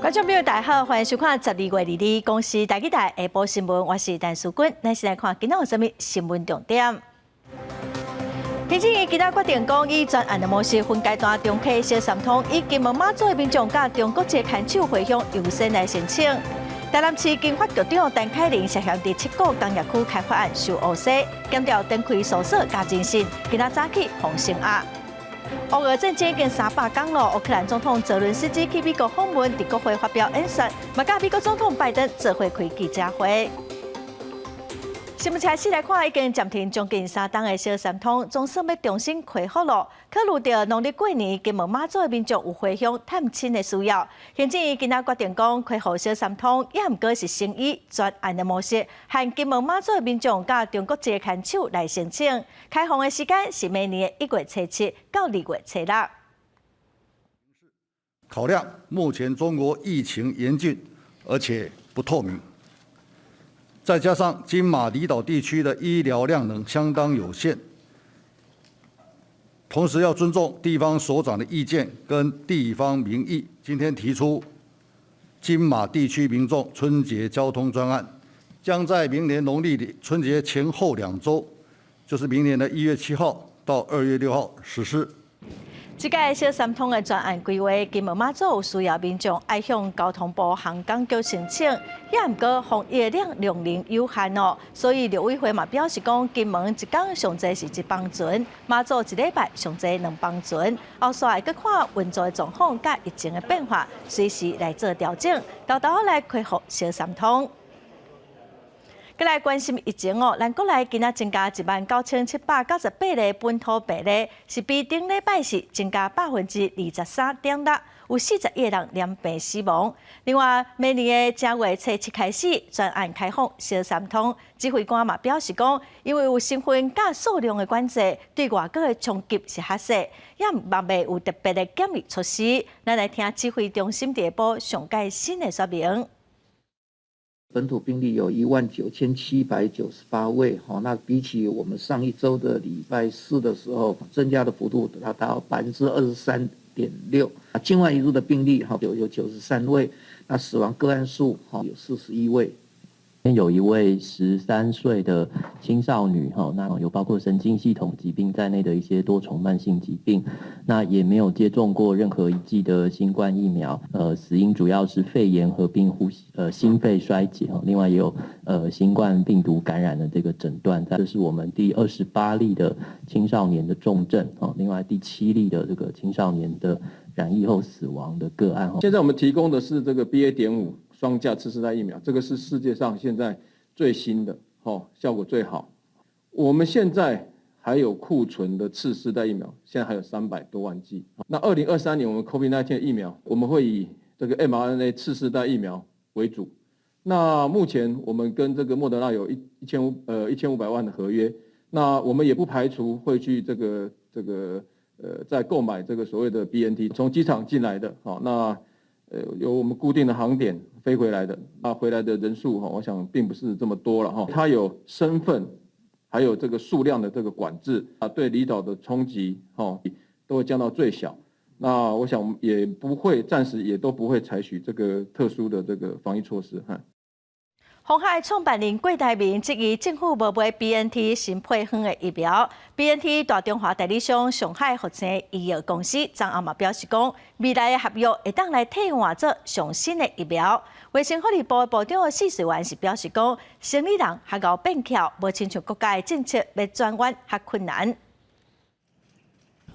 觀眾朋友大家好，歡迎收看12月22日公視台語台下晡新聞，我是陳淑君。咱先來看今仔有啥物新聞重點。行政院今仔決定講，以專案的模式分階段重啟小三通，以金門馬祖的民眾佮中國籍牽手回鄉優先來申請。台南市經發局長陳凱琳涉嫌佇七股工業區開發案收烏紗，檢調展開搜索佮偵訊，今仔早起予聲押。烏俄戰爭已經300工囉，烏克蘭總統澤倫斯基去美國訪問，佇國會發表演說，嘛佮美國總統拜登做伙開記者會。新聞開始來看，已經暫停將近3冬的小三通，總算欲重新恢復囉。考慮著農曆過年，金門馬祖的民眾有回鄉探親的需要，行政院今仔決定講，恢復小三通，也毋過是先以專案的模式，限金門馬祖的民眾佮中國籍牽手來申請。開放的時間是明年的1月初7到2月初6。考量目前中國疫情嚴峻，而且不透明。再加上金馬離島地區的醫療量能相當有限，同時要尊重地方首長的意見跟地方民意，今天提出金馬地區民眾春節交通專案，將在明年農曆的春節前後2週，就是明年的1月7號到2月6號實施。這個小三通的專案規劃，金門馬祖有需要民眾愛向交通部航港局申請，也毋過防疫量能有限哦，所以陸委會嘛表示講，金門一工上濟是一班船，馬祖一禮拜上濟兩班船，後續會閣看運作的狀況佮疫情的變化，隨時來做調整，沓沓來恢復小三通。閣來關心疫情哦，咱國內今仔增加19,798個本土病例，是比頂禮拜四增加23.6%，有41個人染病死亡。另外，明年的正月初七開始，全案開放小三通，指揮官嘛表示講，因為有身份佮數量的管制，對外國的衝擊是較細，也嘛袂有特別的檢疫措施。咱來聽指揮中心下晡上蓋新的說明。本土病例有19,798位，哈，那比起我們上一周的禮拜四的時候，增加的幅度達到23.6%。啊，境外移入的病例哈有93位，那死亡個案數哈有41位。有一位13歲的青少女，哈，那有包括神經系統疾病在內的一些多重慢性疾病，那也沒有接種過任何一劑的新冠疫苗，死因主要是肺炎合併呼吸，心肺衰竭，另外也有新冠病毒感染的這個診斷，這是我們第28例的青少年的重症，另外第7例的這個青少年的染疫後死亡的個案。現在我們提供的是這個 BA.5雙價次世代疫苗，這個是世界上現在最新的，效果最好。我們現在還有庫存的次世代疫苗，現在還有300多萬劑。那2023年我們 COVID-19 疫苗，我們會以這個 mRNA 次世代疫苗為主。那目前我們跟這個莫德納有1500萬的合約，那我們也不排除會去這個再購買這個所謂的 BNT，從機場進來的，好那。有我們固定的航點飛回來的，那回來的人數哈，我想並不是這麼多了哈。它有身份，還有這個數量的這個管制啊，對離島的衝擊哈都會降到最小。那我想也不會，暫時也都不會採取這個特殊的這個防疫措施哈。鴻海創辦人郭台銘質疑政府無買 BNT 新配方的疫苗。BNT 大中華代理商上海復星醫藥公司昨暗嘛表示講，未來的合約會當來替換做上新的疫苗。衛生福利部部長許瑞元是表示講，生理人較𠢕變巧，無親像國家的政策欲轉彎較困難。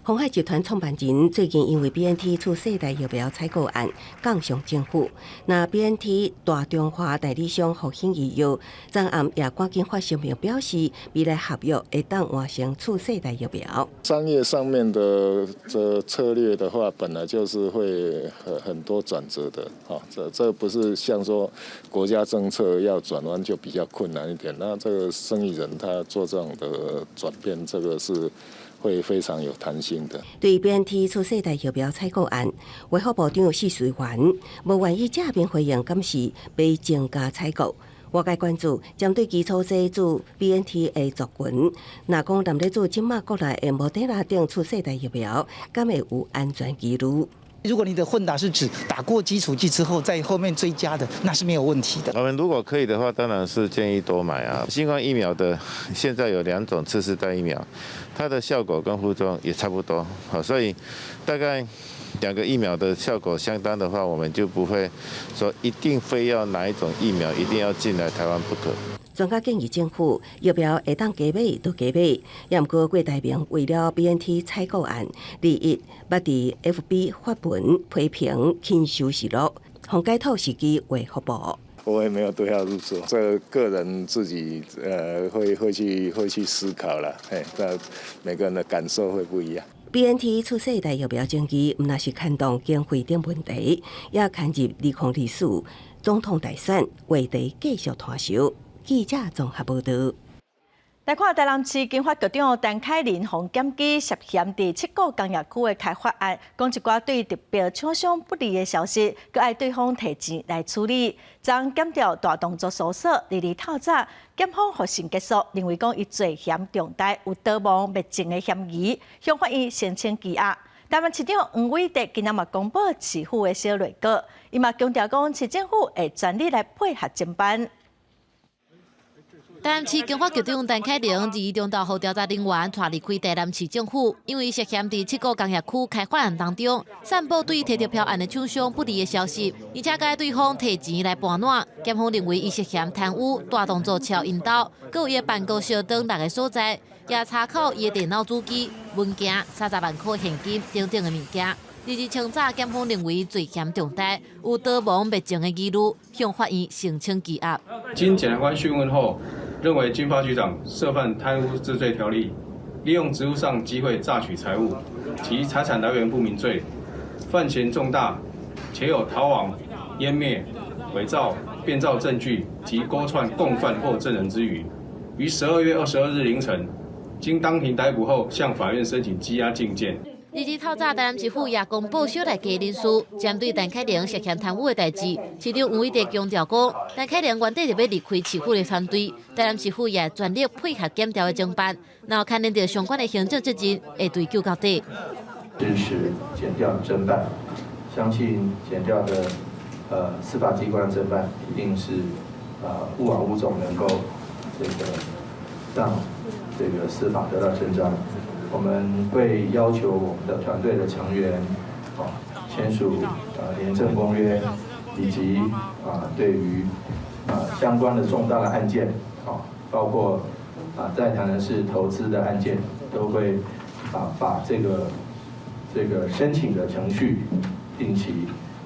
鴻海集團創辦人最近因為 BNT 次世代疫苗採購案槓上政府，那 BNT 大中華代理商復興醫藥昨暗也趕緊發聲明表示，未來合約會當換成次世代疫苗。商業上面的這策略的話，本來就是會很多轉折的，哈，這不是像說國家政策要轉彎就比較困難一點。那這個生意人他做這種的轉變，這個是會非常有彈性的。對 BNT 次世代疫苗採購案，衛福部長許瑞元無願意正面回應，敢是欲增加採購。外界關注針對基礎劑注 BNT 的族群，若講踮咧注這馬國內的莫德納等次世代疫苗，敢會有安全疑慮？如果你的混打是指打過基礎劑之後，在後面追加的，那是沒有問題的。我們如果可以的話，當然是建議多買啊。新冠疫苗的現在有兩種次世代疫苗，它的效果跟副作用也差不多，好，所以大概兩個疫苗的效果相當的話，我們就不會說一定非要哪一種疫苗一定要進來台灣不可。專家建議政府疫苗會當加買就加買，也毋過郭台銘為了 BNT 採購案，21捌佇 FB 發文批評輕收示落，予解套時機衛福部。我也沒有對號入座，這個個人自己會去思考啦，嘿，那每個人的感受會不一樣。 BNT 次世代疫苗爭議，毋但是牽動經費等問題，也牽入2024總統大選話題繼續湠燒。記者綜合報道。來看台南市經發局長陳凱琳予檢舉涉嫌佇七股工業區的開發案，講一寡對特別廠商不利的消息，閣愛對方提錢來處理。昨檢調大動作搜索，日透早，檢方複審結束，認為講伊罪嫌重大，有逃亡滅證的嫌疑，向法院申請羈押。台南市長黃偉哲今仔嘛公布市府的小內閣，伊嘛強調講市政府會全力來配合偵辦。台南市經發局長陳凱琳21中晝予調查人員帶離開台南市政府，因為涉嫌佇七股工業區開發案當中，散布對提著標案的廠商不利的消息，而且共對方提錢來盤撋。檢方認為伊涉嫌貪污、大動作撨𪜶兜，閣有伊的辦公室等六个所在，也查扣伊的電腦主機、文件、30萬箍現金等等的物件。22清早，檢方認為罪嫌重大，有逃亡滅證的疑慮，向法院申請羈押。經檢察官訊問後，認為經發局長涉犯貪污治罪條例，利用職務上機會詐取財物，及財產來源不明罪，犯嫌重大，且有逃亡、湮滅、偽造、變造證據及勾串共犯或證人之虞，於12月22日凌晨，經當庭逮捕後，向法院申請羈押禁見。22透早，台南市府也公布小內閣人事，針對陳凱琳涉嫌貪污的代誌，市長黃偉哲強調講，陳凱琳原底就欲離開市府的團隊，台南市府也全力配合檢調的偵辦，若有牽連著相關的行政責任，會追究到底。支持檢調偵辦，相信檢調的司法機關偵辦一定是勿枉勿縱，能夠這個讓這個司法得到伸張。我們會要求我們的團隊的成員，啊，簽署廉政公約，以及啊對於啊相關的重大的案件，啊包括啊在台南市投資的案件，都會啊把這個申請的程序定期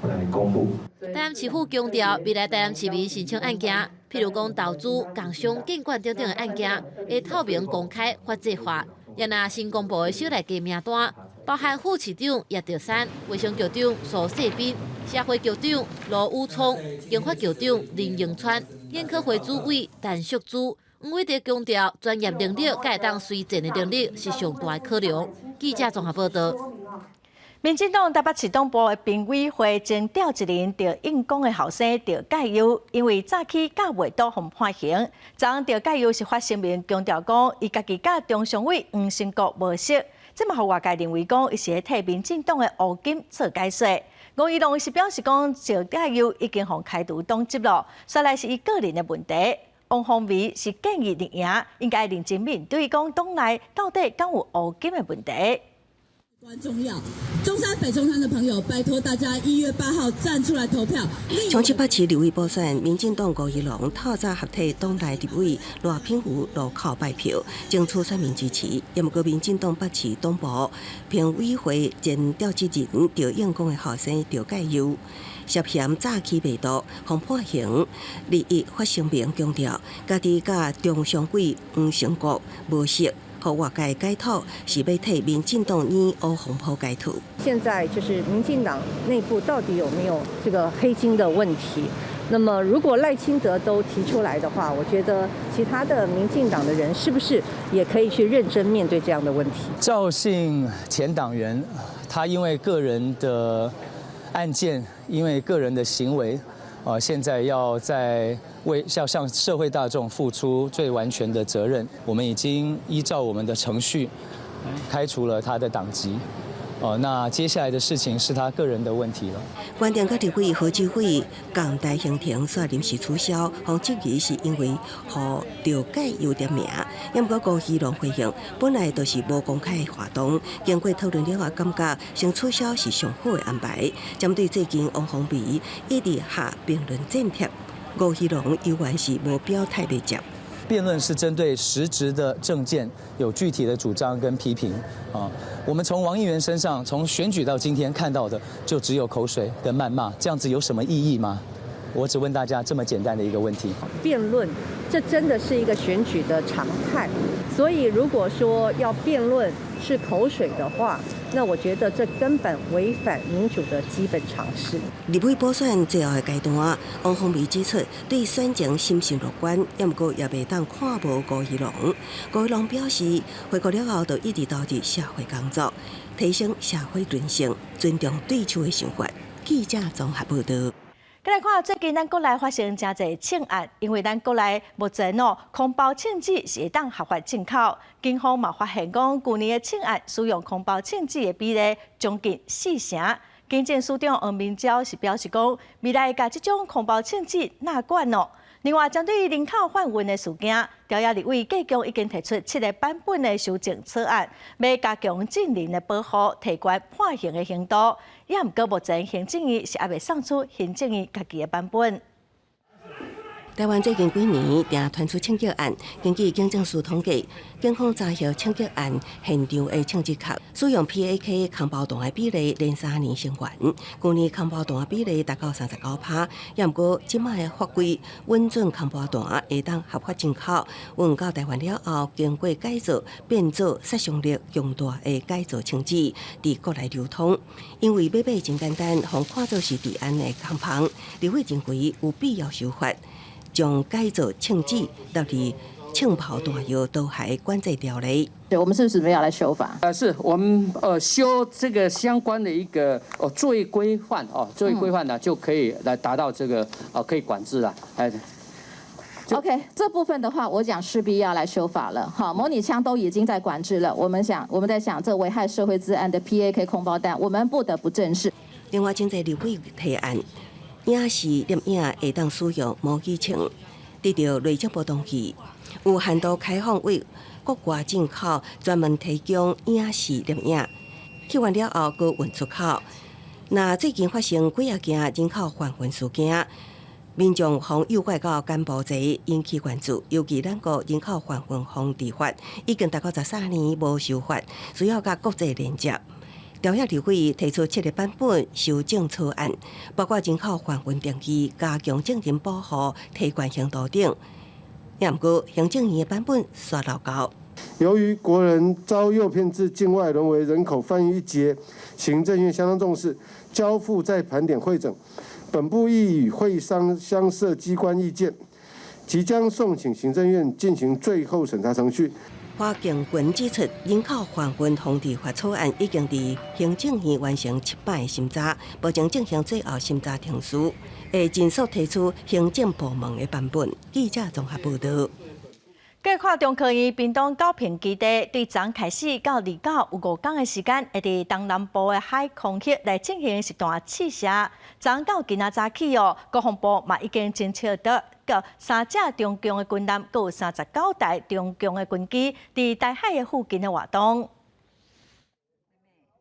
來公布。台南市府強調，未來台南市民申請案件，譬如講投資、工商、建管等等的案件，會透明公開、法制化。也若新公布的小內閣名單，包含副市長葉德山、衛生局長蘇世斌、社會局長盧宇聰、經發局長林榮川、研科會主委陳淑珠。黃偉哲強調，專業能力佮會當隨戰的能力是上大的考量。記者綜合報道。民進黨台北市黨部的評委會前召集人趙應光的後生趙介佑，因為早起教袂倒予判刑。昨昏趙介佑是發聲明強調講，伊家己佮中常委黃興國無熟，這嘛予外界認為講，伊是咧替民進黨的烏金做解說。吳怡農是表示講，趙介佑已經予開除黨籍囉，煞來是伊個人的問題。王鴻薇是建議綠營應該認真面對，講黨內到底敢有烏金的問題。關重要，中山北中山的朋友，拜託大家1月8號站出來投票。從七北市立委補選，民進黨吳怡農透早合替黨內立委賴品妤路口拜票，爭取選民支持。也毋過民進黨北市黨部評委會前召集人趙應光的後生趙介佑涉嫌詐欺被盜，予判刑。21發聲明強調，家己佮中常委黃成國無熟。予外界解讀是欲替民進黨擬烏風波解套。現在就是民進黨內部到底有沒有這個黑金的問題？那麼如果賴清德都提出來的話，我覺得其他的民進黨的人是不是也可以去認真面對這樣的問題？趙姓前黨員，他因為個人的案件，因為個人的行為，現在要在為要向社會大眾付出最完全的責任。我們已經依照我們的程序開除了他的黨籍。哦，那接下來的事情是他個人的問題了。關店佮立委何志偉共台行程煞臨時取消，予質疑是因為予著改油點名。毋過吳怡農回應，本來就是無公開的活動，經過討論了後，感覺先取消是上好的安排。針對最近王鴻薇一直下辯論戰帖，吳怡農猶原是無表態欲接。辯論是針對實質的政見，有具體的主張跟批評啊。我們從王議員身上，從選舉到今天看到的，就只有口水跟謾罵，這樣子有什麼意義嗎？我只問大家這麼簡單的一個問題。辯論，這真的是一個選舉的常態，所以如果說要辯論是口水的話，那我覺得這根本違反民主的基本常識。立委補選最後的階段，王鴻薇指出對選情審慎樂觀，毋過也袂當看無吳怡農。吳怡農表示，回國了後就一直投入社會工作，提升社會韌性，尊重對手的想法。記者綜合報道。來看最近咱國內發生誠濟槍案，因為咱國內目前哦，空包槍支是會當合法進口。警方嘛發現講，舊年的槍案使用空包槍支的比例將近四成。警政署長黃明昭是表示講，未來會共這種空包槍支納管哦。另外，針對人口販運的事件，朝野立委計共已經提出七個版本的修正草案，欲加強證人的保護，提懸判刑的刑度。也毋過目前行政院是猶未送出行政院家己的版本。台灣最近幾年定傳出槍擊案，根據警政署統計，警方查獲槍擊案現場的槍支殼使用 PAK 空包彈的比例連3年升懸，舊年空包彈比例達到39%，也毋過這擺的法規允准空包彈會當合法進口，運到台灣了後，經過改造變做殺傷力強大的改造槍支，佇國內流通。因為買賣真簡單，予看做是治安的空縫，立委認為有必要修法。將改造槍支納入槍炮彈藥刀械管制條例。對，我們是不是要來修法？是我們修這個相關的一個哦作業規範哦，作業規範呢就可以來達到這個哦可以管制了。哎，OK，這部分的話，我講勢必要來修法了。好，模擬槍都已經在管制了。我們想，我們在想，這危害社會治安的 PAK 空包彈，我們不得不正視。另外，真濟立委提案。影視攝影會當使用模擬槍，得著內政部同意，有限度開放對國外進口，專門提供影視攝影，翕完了後閣運出口。那最近發生幾仔件人口販運事件，民眾予誘拐到柬埔寨，引起關注。尤其咱國人口販運防治法已經達到13年無修法，需要佮國際連接。朝野立委提出七個版本修正草案，包括人口販運定義、加強證人保護、提懸刑度等。也毋過行政院的版本煞漏勾。由於國人遭誘騙至境外，淪為人口販運一節，行政院相當重視，交付再盤點彙整。本部亦與會商相涉機關意見，即將送請行政院進行最後審查程序。華敬群指出，人口販運防治法草案已經佇行政院完成七擺審查，目前進行最後審查程序，會盡速提出行政部門的版本。記者綜合報道。繼續看中科院屏東九坪基地，對昨開始到29有5工的時間，會佇東南部的海空域來進行實彈試射。昨到今仔早起哦，國防部嘛已經偵測到閣三隻中共的軍艦，閣有39台中共的軍機佇台海的附近的活動。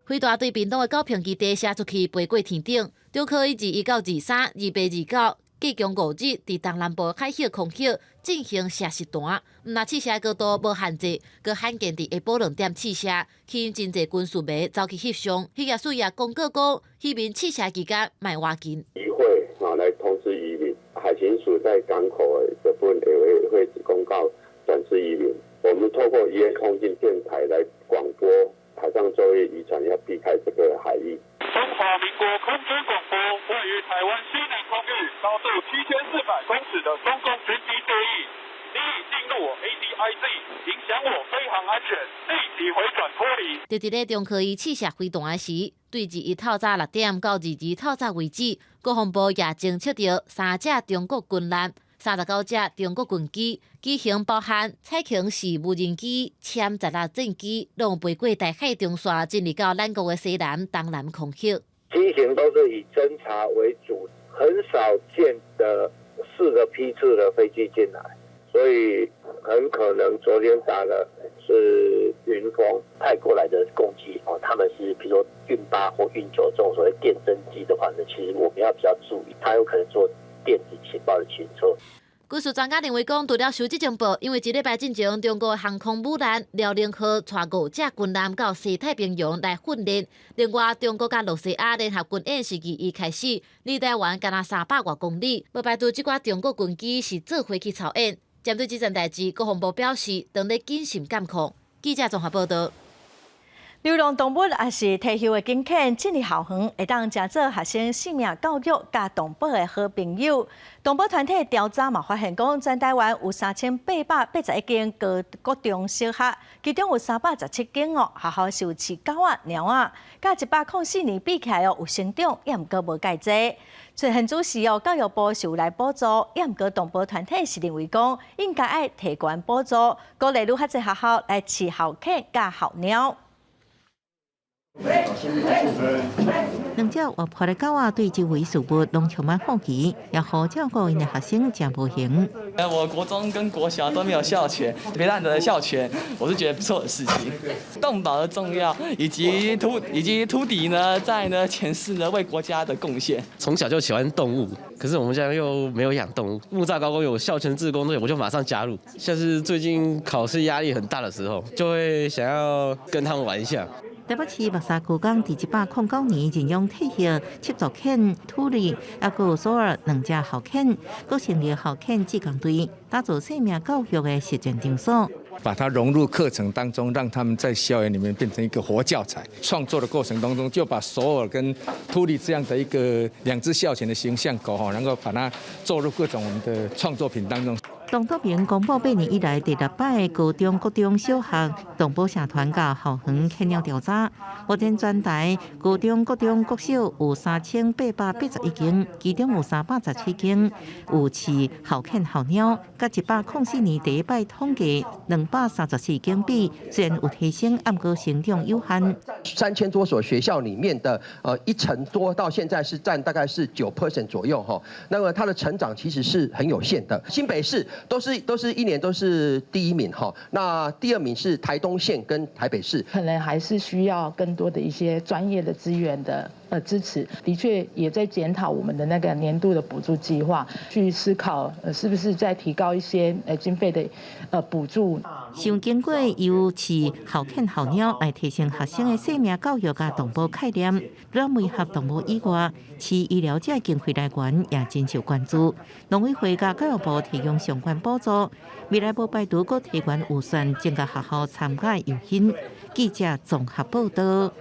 飛彈對屏東的九坪基地射出去，飛過天頂。中科院21到23、28、29，計共5日，佇東南部海域空域進行射實彈，毋但試射高度無限制，閣罕見佇下晡2點試射，吸引真濟軍事迷走去翕相。漁業署也公告講，漁民試射期間莫倚近。漁會啊，來通知漁民，海巡署在港口的部分也會公告轉知漁民。我們透過漁業通訊電台來廣播，海上作業漁船要避開這個海域。中華民國空軍廣播，位於台灣西南空域，高度7400公尺的中共軍機注意，你已進入我 ADIZ，影響我飛航安全，立即回轉脫離。就佇咧中科院試射飛彈時，對21透早6點到22透早為止，國防部也偵測著三隻中國軍艦。39隻中國軍機，機型包含彩虹式無人機、殲十六戰機，攏飛過台海中線，進入到咱國的西南、東南空域。機型都是以偵察為主，很少見的四個批次的飛機進來，所以很可能昨天打的是雲峰派過來的攻擊哦，他們是譬如說運8或運9這種所謂電偵機的話呢，其實我們要比較注意，它有可能做電子情報的偵測。軍事專家認為講，除了收集情報，因為一禮拜進前，中國航空母艦遼寧號帶五隻軍艦到西太平洋來訓練。另外，中國佮露西亞聯合軍演是21開始，離台灣干焦300外公里，無排除這寡中國軍機是做伙去操演。針對這件代誌，國防部表示，當咧謹慎監控。記者綜合報道。流浪動物抑是退休的警犬進入校園，會當成做學生生命教育佮動保的好朋友。動保團體調查嘛發現講，全台灣有3881間高國中小學，其中有317間哦學校是有飼狗仔、貓仔，佮104年比起來哦有成長，也毋過無蓋濟。現主時哦，教育部是有來補助，也毋過動保團體是認為講應該愛提懸補助，鼓勵愈較濟學校來飼校犬佮校貓。兩隻活潑的狗仔對周圍事物攏充滿好奇，也予照顧𪜶的學生誠無閒。我國中跟國小都沒有校犬，別爛的校犬，我是覺得不錯的事情。動保的重要，以及禿迪呢，在呢前世呢為國家的貢獻。從小就喜歡動物，可是我們家又沒有養動物。木柵高工有校犬志工隊，我就馬上加入。像是最近考試壓力很大的時候，就會想要跟他們玩一下。台北市木柵高工佇109年認養退休緝毒犬禿迪，猶閣有索爾兩隻校犬，閣成立校犬志工隊，打造生命教育的實踐場所。把它融入課程當中，讓他們在校園裡面變成一個活教材。創作的過程當中，就把索爾跟禿迪這樣的一個兩隻校犬的形象狗，哈，能夠把它做入各種我們的創作品當中。董德明公布8年以來第六擺高中、國中小學動保社團佮校園犬貓調查，目前全台高中、國中、國小有3881間，其中有317間有飼校犬、校貓，佮104年第一擺統計234間比，雖然有提升，毋過成長有限。 3000多所學校裡面的一成多，到現在是佔大概是9% 左右哈。那麼它的成長其實是很有限的。新北市都是一年都是第一名哈，那第二名是台東縣跟台北市。可能還是需要更多的一些專業的資源的支持，的確也在檢討我們的那個年度的補助計劃，去思考是不是再提高一些經費的補助。想經過由飼校犬校貓來提升學生的生命教育佮動保概念，除了維護動物以外，飼醫療這經費來源也真受關注。農委會佮教育部提供相關補助，未來無排除閣提懸預算，增加學校參加誘因。記者綜合報道。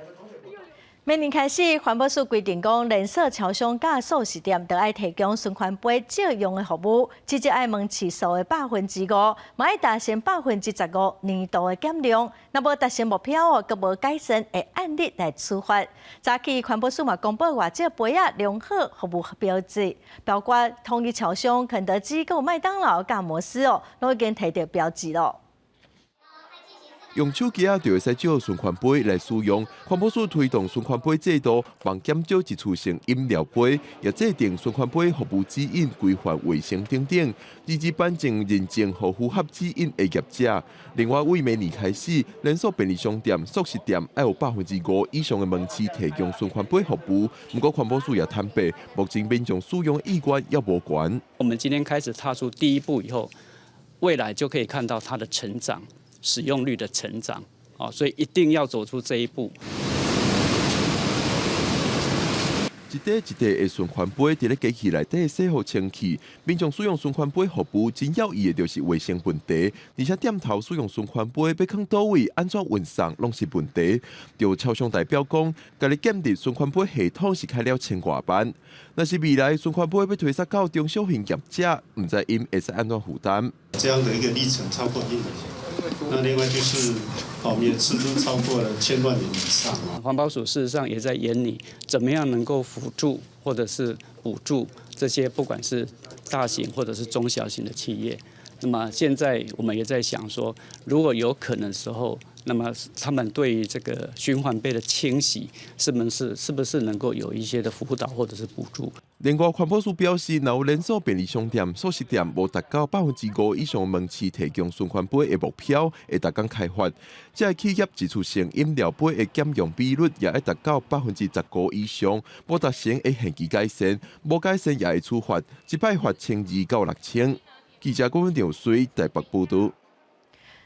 明年開始，環保署規定講，連鎖超商佮速食店都愛提供循環杯借用的服務，至少愛門市數的5%，嘛愛達成15%年度的減量。若無達成目標哦，閣無改善，會按例來處罰。早起環保署嘛公布外借杯仔良好服務標誌，包括統一超商、肯德基、閣有麥當勞、佮摩斯哦，攏已經提著標誌囉。用手機仔就會使借循環杯來使用。環保署推動循環杯制度，望減少一次性飲料杯，也制定循環杯服務指引，規範衛生等等。二二頒證認證予符合指引的業者。另外，為明年開始，連鎖便利商店、速食店愛有5%以上的門市提供循環杯服務。毋過環保署也坦白，目前民眾使用意願猶無懸。我們今天開始踏出第一步以後，未來就可以看到它的成長。使用率的成長，哦，所以一定要走出這一步。一塊一塊的循環杯，佇咧機器內底洗予清氣。民眾使用循環杯服務，真要意的就是衛生問題。而且店頭使用循環杯，欲囥佗位，按怎運送，攏是問題。就超商代表講，家己建立循環杯系統是開了千外萬。若是未來循環杯欲推捒到中小型業者，毋知𪜶會使按怎負擔。這樣的一個歷程超過一年。那另外就是，哦，也斥资超過了千萬元以上。環保署事實上也在研擬，怎麼樣能夠輔助或者是補助這些不管是大型或者是中小型的企業。那麼現在我們也在想說，如果有可能的時候，那麼他們對於這個循環杯的清洗，是不是能夠有一些的輔導或者是補助？另外，環保署表示，若有連鎖便利商店、速食店無達到5%以上門市提供循環杯的目標，會逐工開罰。這个企業一次性飲料杯的減用比率也愛達到15%以上，無達成會限期改善，無改善也會處罰，一擺罰1200到6000。記者郭文長水台北報道。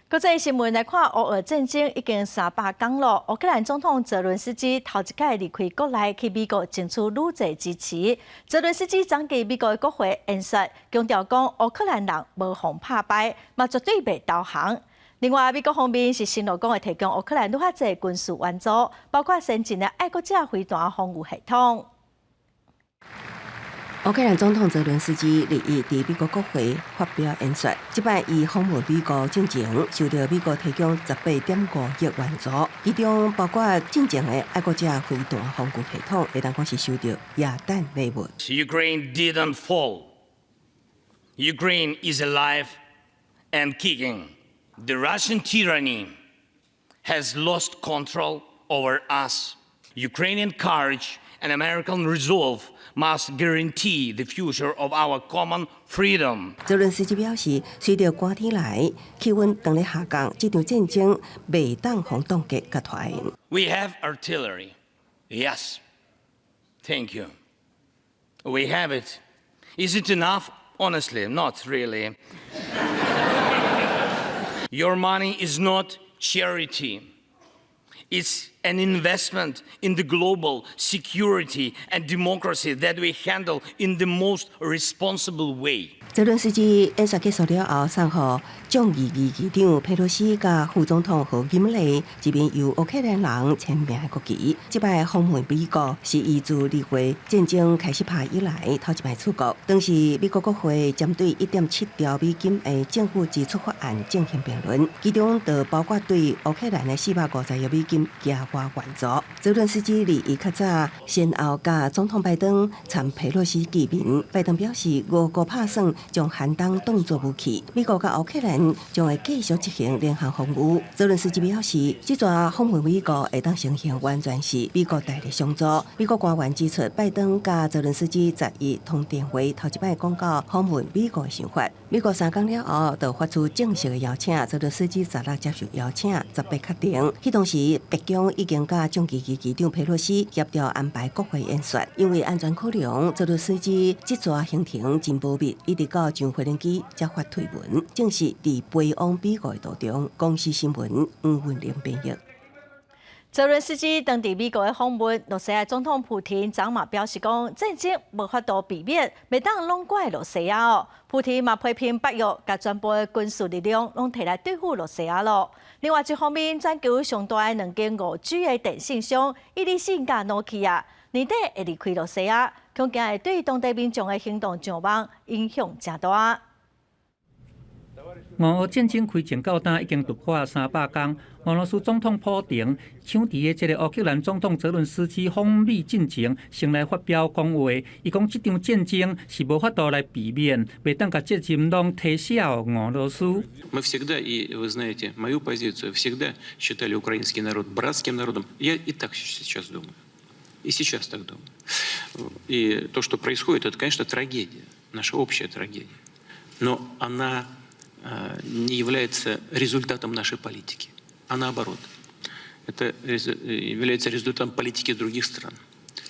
國際新聞來看，烏俄戰爭已經300工咯。烏克蘭總統澤倫斯基頭一擺離開國內去美國爭取愈濟支持。澤倫斯基昨佇美國的國會演說，強調講烏克蘭人無予拍敗，嘛絕對袂投降。另外，美國方面是承諾講會提供烏克蘭愈較濟軍事援助，包括先進的愛國者飛彈防禦系統。烏克蘭總統澤倫斯基日日佇美國國會發表演說，這擺伊訪問美國進前，受到美國提供18.5億援助，其中包括進前的愛國者飛彈防禦系統，會當講是收著耶誕禮物。 Ukraine didn't fall. Ukraine is alive and kicking. The Russian tyranny has lost control over us. Ukrainian courage and American resolve must guarantee the future of our common freedom. 澤倫斯基表示，隨著寒天來，氣溫當咧下降，這場戰爭袂當予凍結佮拖延。 We have artillery. Yes. Thank you. We have it. Is it enough? Honestly, not really. Your money is not charity. It's an investment in the global security and democracy that we handle in the most responsible way. 澤倫斯基演說結束了後，送予眾議院議長佩洛西佮副總統賀錦麗一面由烏克蘭人簽名的國旗。這擺訪問美國是伊自二月戰爭開始拍以來頭一擺出國。當時美國國會針對1.7兆美金的政府支出法案進行辯論，其中就包括對烏克蘭的450億美金加外援助。澤倫斯基禮較早先後佮總統拜登參佩洛西見面，拜登表示俄國拍算將寒冬當作武器，美國佮烏克蘭將會繼續執行聯合防禦。澤倫斯基表示，這逝訪問美國會當成行完全是美國大力相助。美國官員指出，拜登佮澤倫斯基10日通電話，頭一擺講到訪問美國的想法。美國3工了後，就發出正式的邀請，澤倫斯基十六接受邀請，18確定。彼當時，白宮已經佮眾議院議長佩洛西協調安排國會演說，因為安全考量，澤倫斯基這逝行程真保密，一直到上飛機才發推文，證實佇飛往美國的途中。公視新聞黃文玲編譯。澤倫斯基當佇美國的訪問，羅西亞總統普廷昨嘛表示講，戰爭無法度避免，袂當攏怪羅西亞哦。普廷嘛批評北約共全部的軍事力量攏提來對付羅西亞咯。另外一方面，全球上大的兩間5G 的電信商，愛立信佮諾基亞，年底會離開羅西亞，恐驚會對當地民眾的行動上網影響誠大。俄烏戰爭開戰到今已經突破300工。俄羅斯總統普廷搶佇个這个烏克蘭總統澤倫斯基訪美進前，先來發表講話。伊講這場戰爭是無法度來避免，袂當共責任攏推卸予俄羅斯。 Мы всегда, и вы знаете мою позицию, всегда считали украинский народ братским народом. Я и так сейчас думаю. И сейчас так думаю. И то, что происходит, это, конечно, трагедия, наша общая трагедия. Но она не является результатом нашей политики, а наоборот. Это является результатом политики других стран,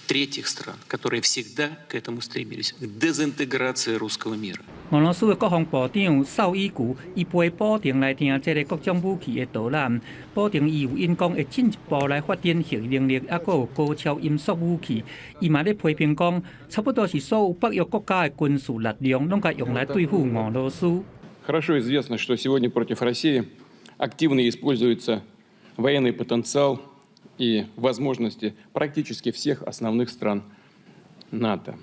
третьих стран, которые всегда к этому стремились, к дезинтеграции русского мира. 俄羅斯的國防部長紹伊古，伊陪普廷來聽這个各種武器的導覽。普廷伊有引講會進一步來發展核能力，抑閣有高超音速武器。伊嘛咧批評講，差不多是所有北約國家的軍事力量，攏共用來對付俄羅斯。 Хорошо известно, что сегодня против России активно используется военный потенциал и возможности практически всех основных стран НАТО.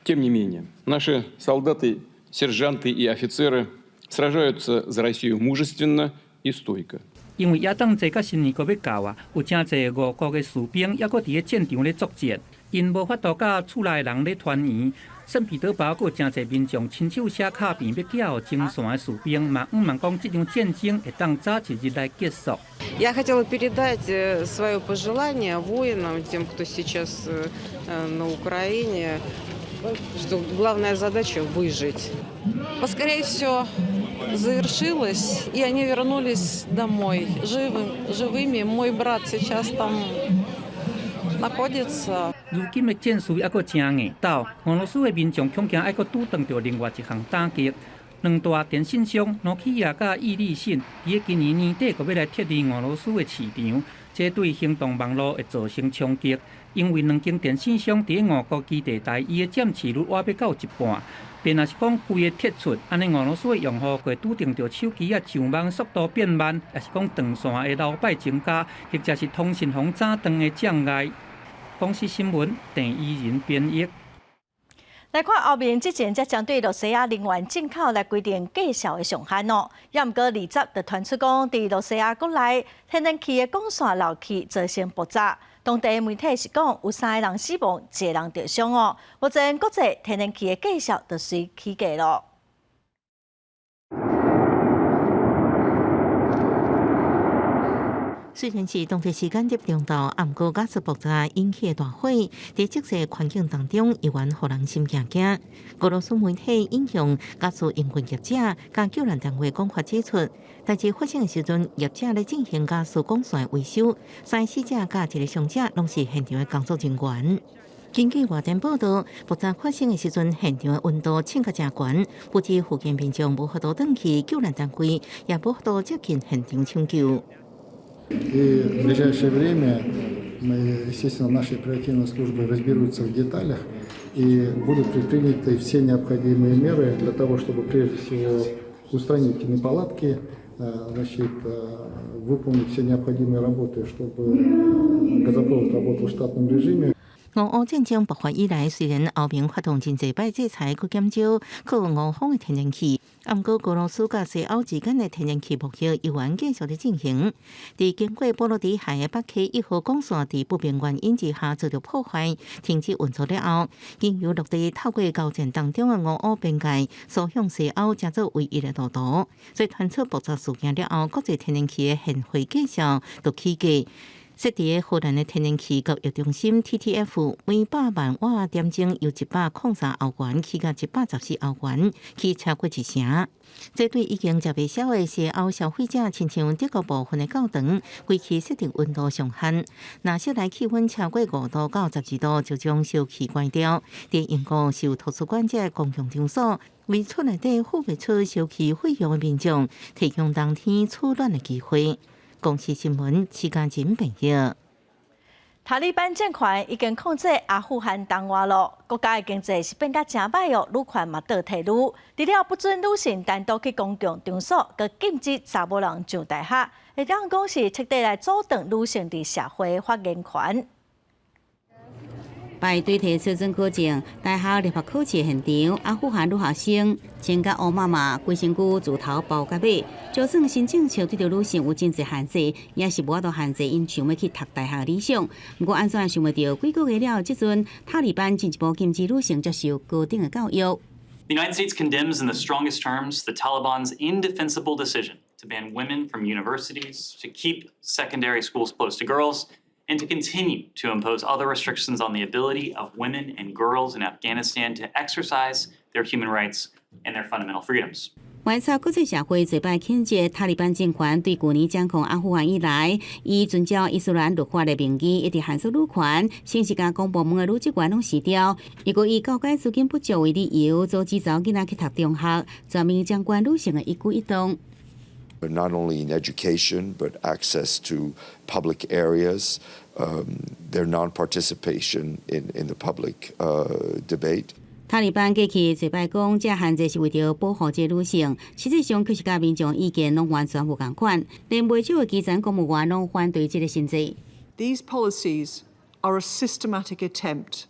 Тем не менее, наши солдаты, сержанты и офицеры сражаются за Россию мужественно и стойко. 因為耶誕節佮新年閣欲到啊，有誠濟俄國的士兵猶閣佇咧戰場咧作戰，𪜶無法度佮厝內人咧團圓。聖彼得堡閣有誠濟民眾親手寫卡片欲寄予前線的士兵，嘛向望講這場戰爭會當早一日來結束。 Я хотела передать свое пожелание воинам, тем, кто сейчас на Украине, что главная задача выжить. Поскорее все завершилось, и они вернулись домой живыми. Мой брат сейчас там находится. 如今的戰事猶閣誠硬鬥，俄羅斯的民眾恐驚愛閣拄著另外一項打擊。兩大電信商諾基亞佮愛立信，佇咧今年年底閣欲來撤離俄羅斯的市場，這對行動網路會造成衝擊。因為兩間電信商佇咧俄國基地台，伊的佔市率倚欲到一半。便若是講規个撤出，按呢俄羅斯的用戶會拄著手機仔上網速度變慢，抑是講斷線的流擺增加，或者是通訊予斬斷的障礙。公視新聞鄭伊仁編譯。來看歐盟之前才針對露西亞能源進口來規定價數的上限哦，也毋過二十就傳出講，佇露西亞國內天然氣的管線漏氣造成爆炸，當地媒體是講有三个人死亡，一個人著傷哦。目前國際天然氣的價數就隨起價囉。雖然是當地時間佇中晝，毋過瓦斯爆炸引起的大火，佇這個環境當中，猶原予人心驚驚。俄羅斯媒體引用瓦斯營運業者佮救援單位講法指出，代誌發生的時陣，業者咧進行瓦斯管線維修，三个死者佮一個傷者攏是現場的工作人員。根據外電報道，爆炸發生的時陣，現場的溫度升甲誠懸，不止附近民眾無法度轉去，救援單位也無法度接近現場搶救。 И в ближайшее время мы, естественно, наши оперативные службы разберутся в деталях и будут предприняты все необходимые меры для того, чтобы прежде всего устранить неполадки, значит, выполнить все необходимые работы, чтобы газопровод работал в штатном режиме. 俄烏戰爭爆發以來，雖然歐盟發動真濟擺制裁，去減少靠俄方的天然氣，毋過俄羅斯佮西歐之間的天然氣貿易猶原繼續咧進行。佇經過波羅的海的北溪一號管線佇不明原因之下遭著破壞，停止運作了後，經由陸地透過交戰當中的俄烏邊界，輸向西歐，成做唯一的路途。所以傳出爆炸事件了後，國際天然氣的現貨價數就起價。設佇荷蘭的天然氣交易中心 TTF 每百萬瓦點鐘由103歐元起到114歐元，起超過一成。這對已經食袂消的西歐消費者，親像德國部分的教堂，規氣設定溫度上限，若室內氣溫超過5度到12度，就將燒氣關掉。佇英國受圖書館這个公共場所，為厝內底付袂出燒氣費用的民眾，提供冬天取暖的機會。公視新聞，徐嘉仁編譯。塔利班政權已經控制阿富汗東外咯，國家的經濟是變甲誠歹哦，女權嘛倒退嚕，除了不准女性單獨去公共場所，閣禁止查某人上大學，會當講是徹底來阻斷女性佇社會發言權。排隊提出准考證，大學入學考試現場，阿富汗女學生穿甲烏麻麻，規身軀自頭包到尾。就算新政策對著女性有真濟限制，也是無法度限制𪜶想欲去讀大學理想。毋過按怎想袂著，幾個月了後，這陣塔利班進一步禁止女性接受高等的教育。 The United States condemns in the strongest terms the Taliban's indefensible decision to ban women from universities, to keep secondary schools closed to girls, and to continue to impose other restrictions on the ability of women and girls in Afghanistan to exercise their human rights and their fundamental freedoms. 觀察國際社會這擺譴責塔利班政權對舊年掌控阿富汗以來，以遵照伊斯蘭律法的名義，一直限縮女權，省時間公部門的女職員攏辭掉，又閣以教改資金不足為理由，阻止查某囡仔去讀中學，全面掌管女性的一舉一動。 Not only in education, but access to public areas, their non-participation in the public debate. 塔利班過去濟擺講，這限制是為著保護這女性，實際上卻是佮民眾意見攏完全無仝款，連袂少的基層公務員攏反對這个新制。 These policies are a systematic attempt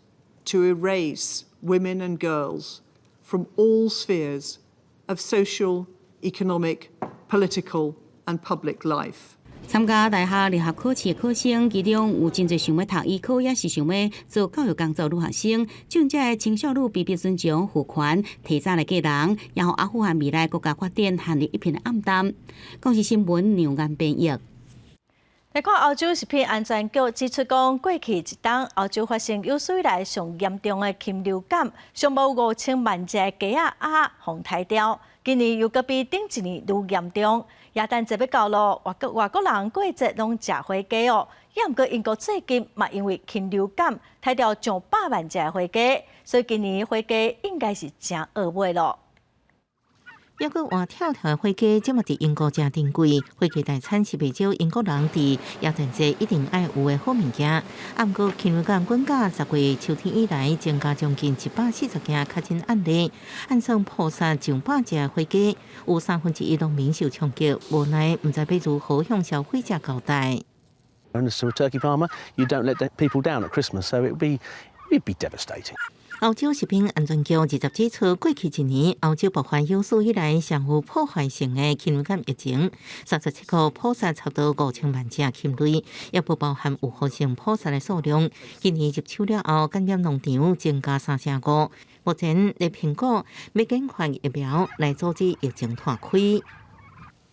to erase women and girls from all spheres of social, economic, political and public life. 參加大學入學考試的考生，其中有真濟想欲讀醫科，抑是想欲做教育工作女學生。將這个青少女被逼遵從父權，提早來嫁人，也予阿富汗未來國家發展陷入一片暗淡。公視新聞梁安編譯。來看歐洲食品安全局指出，講過去一冬歐洲發生有史以來上嚴重的禽流感，上無5000萬隻雞仔鴨予刣掉。今年又閣比頂一年愈嚴重。耶誕節欲到囉，外國人過節攏食火雞哦。猶毋過英國最近嘛因為禽流感刣掉上百萬隻火雞，所以今年火雞應該是誠惡買囉。猶閣活跳跳的火雞，這馬佇英國誠珍貴。火雞大餐是袂少英國人佇耶誕節一定愛有的好物件。啊，毋過禽流感滾到10月秋天以來，增加將近140件確診案例，按算撲殺上百隻火雞，有三分之一農民受衝擊，無奈毋知欲如何向消費者交代。 And as a turkey farmer, you don't let people down at Christmas, so it'd be devastating. 歐洲食品安全局20指出，過去一年歐洲爆發有史以來上有破壞性的禽流感疫情，37個撲殺差不多5000萬隻禽類，也不包含有發生撲殺的數量。今年入秋了後，感染農場增加三成五。目前咧評估欲研發疫苗來阻止疫情拖開。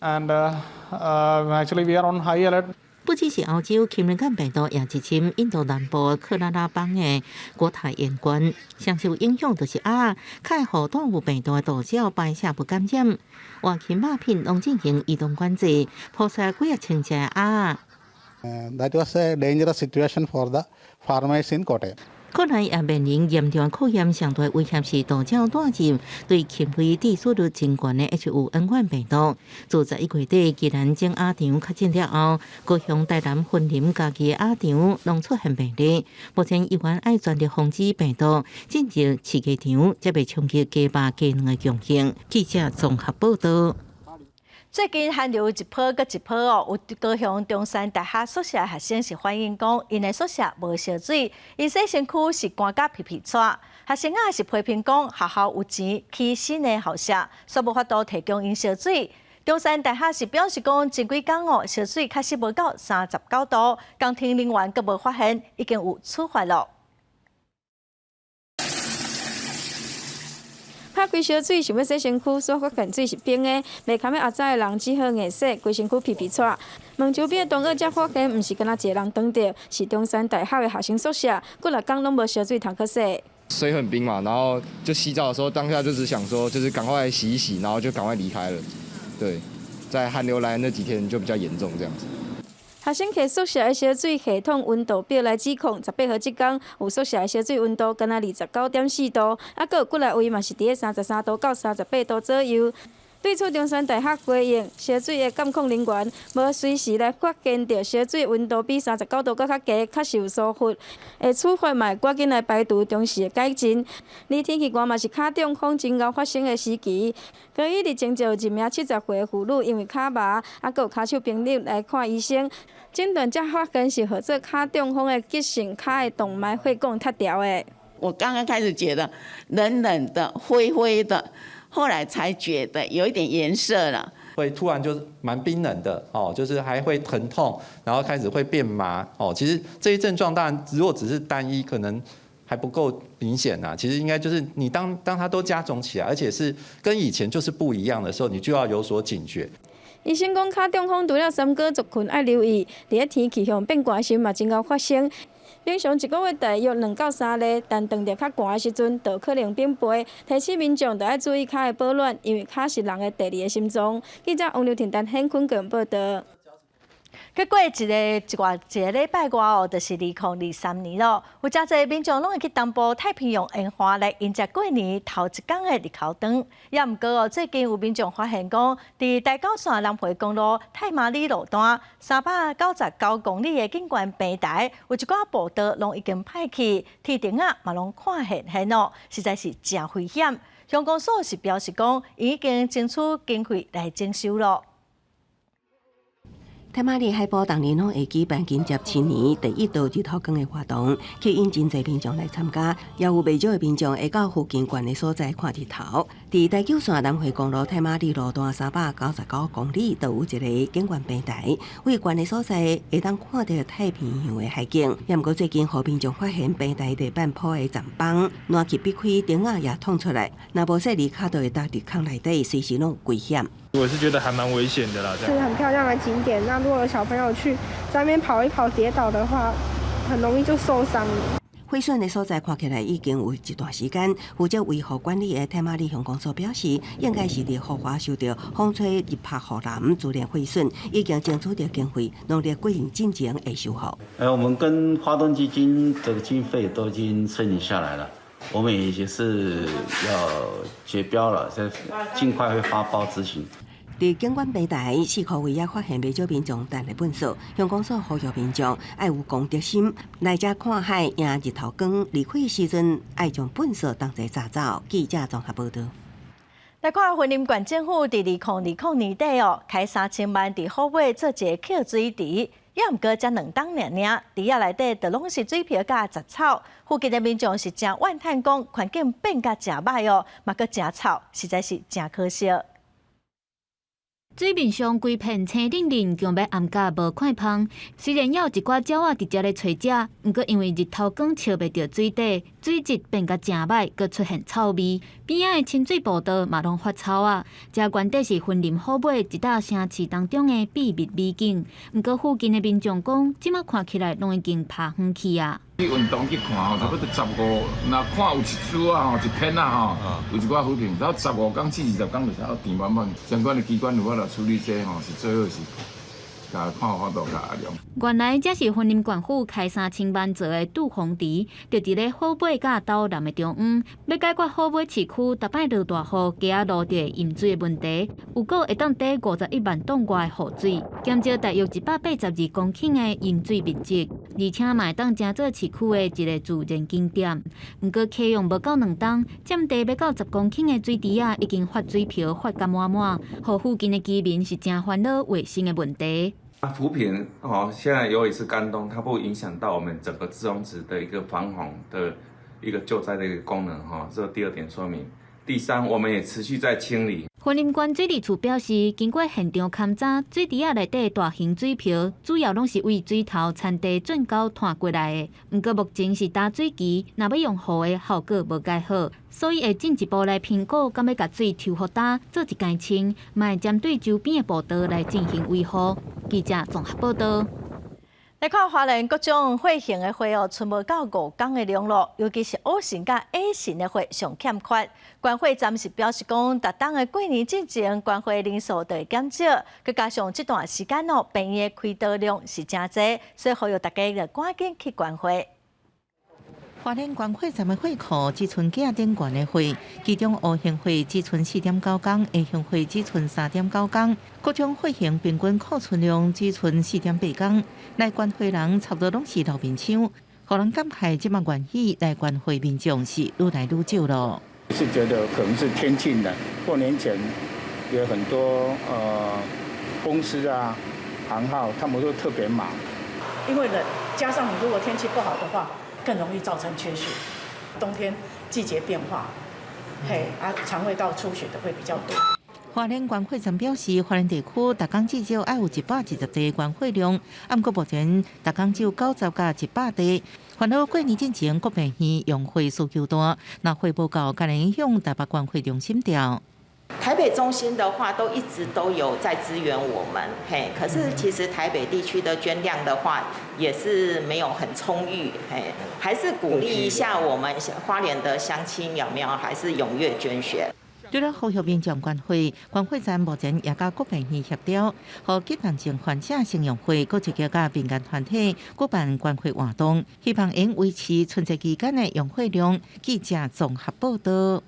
And actually we are on high alert. 不只是歐洲，禽流感病毒也入侵印度南部克拉拉邦的國泰縣縣，上受影響就是鴨，較會予動物病毒的杜鳥排泄物感染，活禽肉品攏進行移動管制，撲殺幾仔千隻鴨。 That was a dangerous situation for the farmers in Kottayam. 國內也面臨嚴重考驗，上大威脅是杜鳥帶入對禽類致死率真懸的 H5N1 病毒。自11月底，宜蘭整鴨場確診了後，高雄、台南、雲林、嘉義的鴨場攏出現病例。目前醫院愛全力防止病毒進入飼雞場，才袂衝擊雞肉、雞卵的供應。記者綜合報道。最近寒流一波閣一波哦，有高雄中山大學宿舍學生是反映講，𪜶的宿舍無燒水，𪜶洗身軀是乾甲皮皮掣。學生仔是批評講，學校有錢起新的校舍，煞無法度提供𪜶燒水。中山大學是表示講，前幾工哦，燒水確實無到39度，工程人員閣無發現，已經有處罰囉。拍開燒水想欲洗身軀，煞發現水是冰的，袂堪欲阿早的人只好硬洗，規身軀皮皮掣。門周邊的同學才發現，毋是干焦一个人凍著，是中山大學的學生宿舍，幾若工攏無燒水通去洗。水很冰嘛，然後就洗澡的時候，當下就只想說，就是趕快洗一洗，然後就趕快離開了。對，在寒流來的那幾天就比較嚴重，這樣子。學生摕宿舍的燒水系統溫度表來指控，18號這工有宿舍的燒水溫度干焦29.4度，啊，閣有幾若位嘛是佇咧33度到38度左右。對此，中山大學回應，燒水的監控人員無隨時來發現著燒水溫度比39度閣較低，確實有疏忽。會處罰嘛會趕緊來排除中時的改進。而天氣寒嘛是跤中風真𠢕發生的時期。高一日前就有一名70歲的婦女，因為跤麻，啊，閣有跤手冰冷來看醫生，診斷才發現是號做跤中風的急性跤的動脈血管脫掉的。我剛剛開始覺得冷冷的、灰灰的。後來才覺得有一點顏色了，會突然就蠻冰冷的哦，就是還會疼痛，然後開始會變麻哦。其實這些症狀當然如果只是單一，可能還不夠明顯呐。其實應該就是你當它都加總起來，而且是跟以前就是不一樣的時候，你就要有所警覺。醫生講，跤中風除了三高族群愛留意，佇咧天氣向變寒時嘛真𠢕發生。平常一個月大約2到3禮，但當著較寒的時陣，就可能變倍。提醒民眾著愛注意跤的保暖，因為跤是人的第二個心臟。記者王劉婷、陳顯坤報道。閣過一個禮拜外哦，就是2023年囉。有誠濟民眾攏會去東部太平洋沿岸來迎接過年頭一工的日頭光。猶毋過哦，最近有民眾發現講，佇台九線南迴公路太麻里路段399公里的景觀平台，有一寡步道攏已經歹去，鐵釘仔嘛攏看現現哦，實在是誠危險。鄉公所是表示講，已經爭取經費來整修囉。太麻里海埔逐年攏會舉辦迎接新年第一道日頭光的活動，吸引真濟民眾來參加，也有袂少的民眾會到附近懸的所在看日頭。佇台九線南迴公路太麻里路段399公里，就有一个景觀平台，位懸的所在會當看著太平洋的海景。也毋過最近，予民眾發現平台地板鋪的棧板，爛去逼開，釘仔也捅出來，若無細膩，跤就會踏佇空內底，隨時攏有危險。我是覺得還蠻危險的啦。是很漂亮的景點，那如果有小朋友去在那邊跑一跑跌倒的話，很容易就受傷了。毀損的所在看起來已經有一段時間。負責維護管理的太麻里鄉公所表示，應該是佇雨華受著風吹日曬雨淋，自然毀損，已經爭取著經費，農曆過年進前會修復。我們跟花東基金這個經費都已經申請下來了，我們也是要決標了，在盡快會發包執行。佇景觀平台四箍位也發現袂少民眾擲的糞埽，鄉公所呼籲民眾愛有公德心，來遮看海迎日頭光，離開時陣愛將糞埽同齊紮走。記者綜合報導。來看雲林縣政府佇2020年底哦，開3000萬佇虎尾做一个抾水池，也毋過才2冬爾爾，池仔內底就攏是水瓢佮雜草，附近的民眾是誠怨嘆講，環境變甲誠䆀哦，嘛閣誠臭，實在是誠可惜。水面上規片青冷冷，像欲掩甲無看芳。雖然猶有一寡鳥仔佇遮咧揣食，毋過因為日頭光照袂著水底，水質變甲誠䆀，閣出現臭味。邊仔的親水步道嘛攏發臭啊！這原底是雲林虎尾一搭城市當中的秘密美景，毋過附近的民眾講，這馬看起來攏已經拍遠去啊。去運動去看吼，差不多15，若看有一株啊吼，一片啊吼，有一寡浮萍，然後15工至20工就差填滿滿。相關的機關有法度處理這吼，是最好是共看有法度共用。原來這是雲林縣府開3000萬做的杜洪池，就佇咧虎尾佮斗南的中央，欲解決虎尾市區逐擺落大雨，街仔路就會淹水的問題，有閣會當貯51萬噸外的雨水，減少大約182公頃的淹水面積，而且嘛會當成做市區的一個自然景點。毋過啟用無夠2冬，佔地欲到10公頃的水池仔已經發水瓢發甲滿滿，予附近的居民是誠煩惱衛生的問題。啊，浮萍哦，現在由於是乾冬，它不會影響到我們整個滯洪池的一個防洪的一個救災的一個功能哈。這第二點說明。第三，我們也持續在清理。雲林縣水利處表示，經過現場勘查，水池仔內底大型水瓢主要攏是對水頭田地圳溝湠過來的。毋過目前是焦水期，若欲用雨的效果無蓋好，所以會進一步來評估，敢欲共水抽予焦做一工清，嘛會針對周邊的步道來進行維護。記者綜合報導。來看花蓮各種血型的血哦，賰無夠5工的量咯，尤其是 O 型佮 A 型的血上欠缺。捐血站是表示講，逐冬的過年進前，捐血人數就會減少，閣加上這段時間哦，病院的開刀量是誠濟，所以呼籲大家著趕緊去捐血。花蓮捐血站的血庫只賰寄頂懸的血，其中 O 型血只賰4.9工，A 型血只賰3.9工，各種血型平均庫存量只賰4.8工。來捐血人差不多攏是老面孔，予人感慨這馬願意來捐血民眾是愈來愈少咯。是覺得可能是天氣冷，過年前有很多公司啊、行號，他們都特別忙。因為冷，加上你如果天氣不好的話，更容易造成缺血。冬天季節變化，嘿啊，腸胃道出血的會比較多。花蓮捐血站表示，花蓮地區逐工至少愛有120袋捐血量，毋過目前逐工只有90到100袋。煩惱過年進前，各病院用血需求大，若血無夠，可能影響台北捐血中心調。台北中心的話，都一直都有在支援我們，嘿，可是其實台北地區的捐量的話，也是沒有很充裕，嘿，還是鼓勵一下我們花蓮的鄉親有沒有，還是踴躍捐血。除了呼籲民眾捐血，捐血站目前也佮各病院協調，予急難症患者先用血，閣積極佮民間團體舉辦捐血活動，希望會維持春節期間的用血量。記者綜合報導。